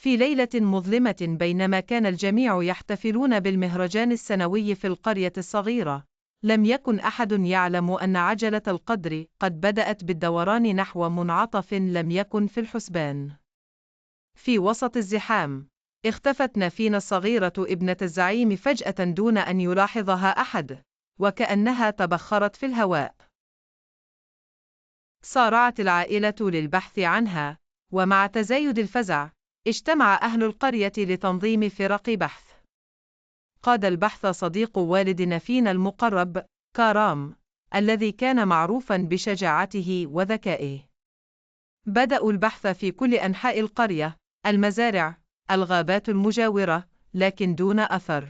في ليلة مظلمة بينما كان الجميع يحتفلون بالمهرجان السنوي في القرية الصغيرة، لم يكن أحد يعلم أن عجلة القدر قد بدأت بالدوران نحو منعطف لم يكن في الحسبان. في وسط الزحام، اختفت نافين الصغيرة ابنة الزعيم فجأة دون أن يلاحظها أحد، وكأنها تبخرت في الهواء. سارعت العائلة للبحث عنها، ومع تزايد الفزع، اجتمع أهل القرية لتنظيم فرق بحث. قاد البحث صديق والد نافين المقرب، كارام، الذي كان معروفا بشجاعته وذكائه. بدأوا البحث في كل أنحاء القرية، المزارع، الغابات المجاورة، لكن دون أثر.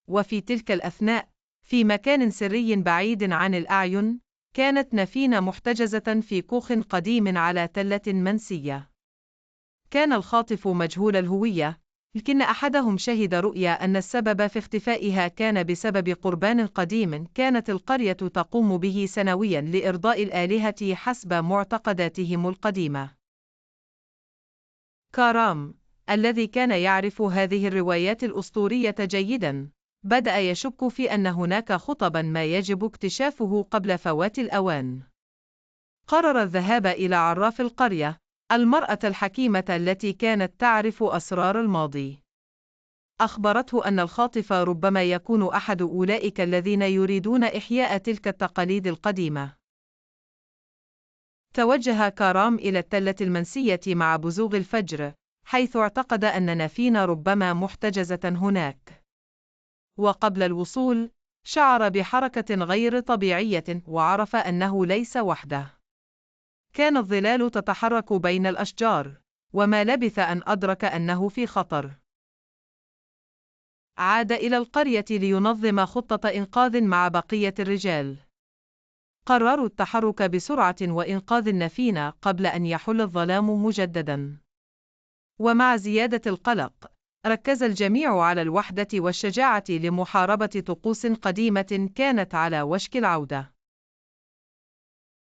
وفي تلك الأثناء، في مكان سري بعيد عن الأعين، كانت نافين محتجزة في كوخ قديم على تلة منسية. كان الخاطف مجهول الهوية، لكن أحدهم شهد رؤيا أن السبب في اختفائها كان بسبب قربان قديم كانت القرية تقوم به سنويا لإرضاء الآلهة حسب معتقداتهم القديمة. كارام، الذي كان يعرف هذه الروايات الأسطورية جيدا، بدأ يشك في أن هناك خطبا ما يجب اكتشافه قبل فوات الأوان. قرر الذهاب إلى عراف القرية، المرأة الحكيمة التي كانت تعرف أسرار الماضي. أخبرته أن الخاطف ربما يكون أحد أولئك الذين يريدون إحياء تلك التقاليد القديمة. توجه كارام إلى التلة المنسية مع بزوغ الفجر، حيث اعتقد أن نافين ربما محتجزة هناك. وقبل الوصول، شعر بحركة غير طبيعية وعرف أنه ليس وحده. كان الظلال تتحرك بين الأشجار، وما لبث أن أدرك أنه في خطر. عاد إلى القرية لينظم خطة إنقاذ مع بقية الرجال. قرروا التحرك بسرعة وإنقاذ النافين قبل أن يحل الظلام مجددا. ومع زيادة القلق، ركز الجميع على الوحدة والشجاعة لمحاربة طقوس قديمة كانت على وشك العودة.